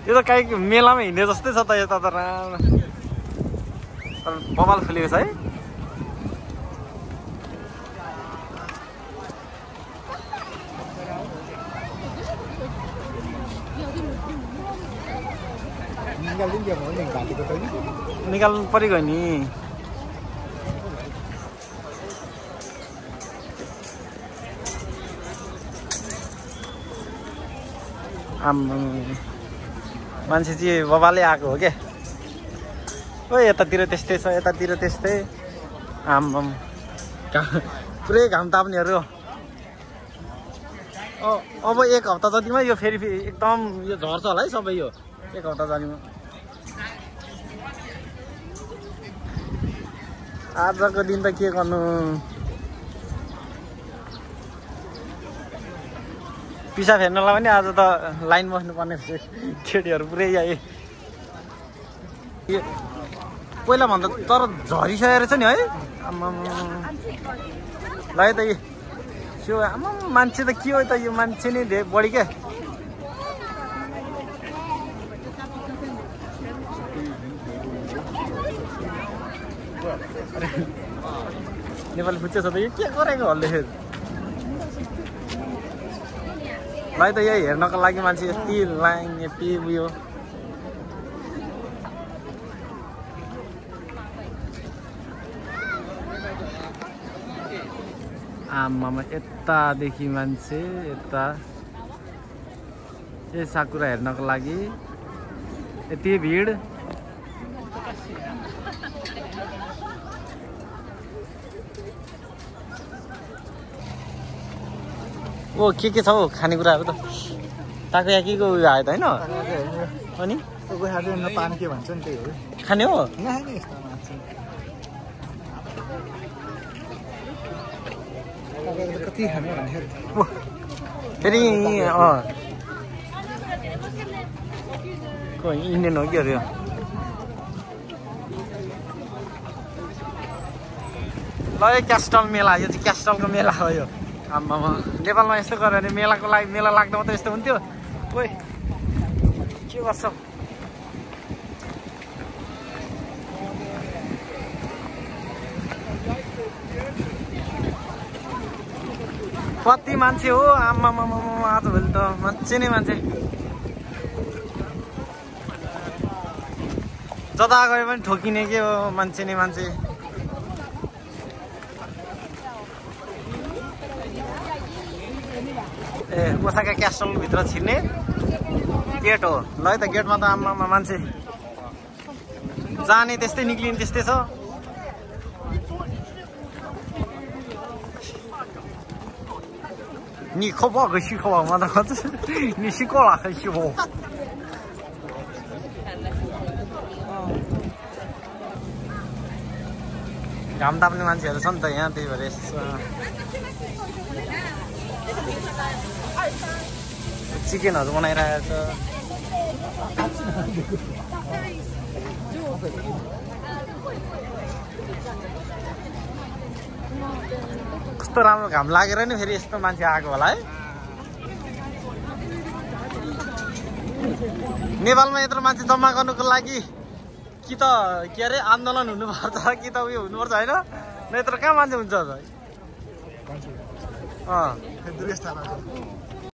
यो त काहीँ मेलामा हिँड्ने जस्तै छ त यता त बबाल फुलेको छ है। निकाल्नु परेको नि। मान्छे चाहिँ बबाले आएको हो क्या। ओ यतातिर त्यस्तै छ, यतातिर त्यस्तै। आम्म पुरै घाम ताप्नेहरू। अब एक हप्ता जतिमा यो फेरि एकदम यो झर्छ होला है सबै। यो एक हप्ता जानेमा आजको दिन त के गर्नु, पिसाब हेर्नलाई पनि आज त लाइन बस्नुपर्ने केटीहरू पुरै आए। पहिला भन्दा तर झरिसकेको रहेछ नि है। ल त यो आमा मान्छे त के हो त, यो मान्छे नै धेरै बढी क्या। नेपाली फुच्चे छ त यो के गरेको हल्ले। भाइ त यही हेर्नको लागि मान्छे यति लाइन यति उयो। आमामा यतादेखि मान्छे यता ए साकुरा हेर्नको लागि यति भिड। ओ के छ हौ खानेकुराहरू त ताकोयाकीको उयो आयो त होइन। अनि पानी के भन्छ नि त्यही हो खाने हो। कति खाने फेरि इन्डियन हो कि अरे यो। ल यो क्यास्टल मेला, यो चाहिँ क्यास्टलको मेला हो यो। आम्मामा नेपालमा यस्तो गऱ्यो भने मेलाको लागि मेला लाग्दा मात्रै यस्तो हुन्थ्यो। ओइ के गर्छ कति मान्छे हो आम्मामा आजभोलि त मान्छे नै मान्छे। जता गए पनि ठोकिने के हो, मान्छे नै मान्छे। ए ओसाका क्यास्टलभित्र छिर्ने गेट हो। ल है त गेटमा त आम्मामा मान्छे जाने त्यस्तै निक्लिने त्यस्तै छ।你可不可惜可嘛？那这你习惯了很喜欢。घाम ताप्ने मान्छेहरू छ नि त यहाँ, त्यही भएर चिकनहरू बनाइरहेको छ। कस्तो राम्रो घाम लागेर नि फेरि यस्तो मान्छे आएको होला है। नेपालमा यत्रो मान्छे जम्मा गर्नुको लागि कि त के अरे आन्दोलन हुनुपर्छ कि त उयो हुनुपर्छ होइन। यत्रो कहाँ मान्छे हुन्छ।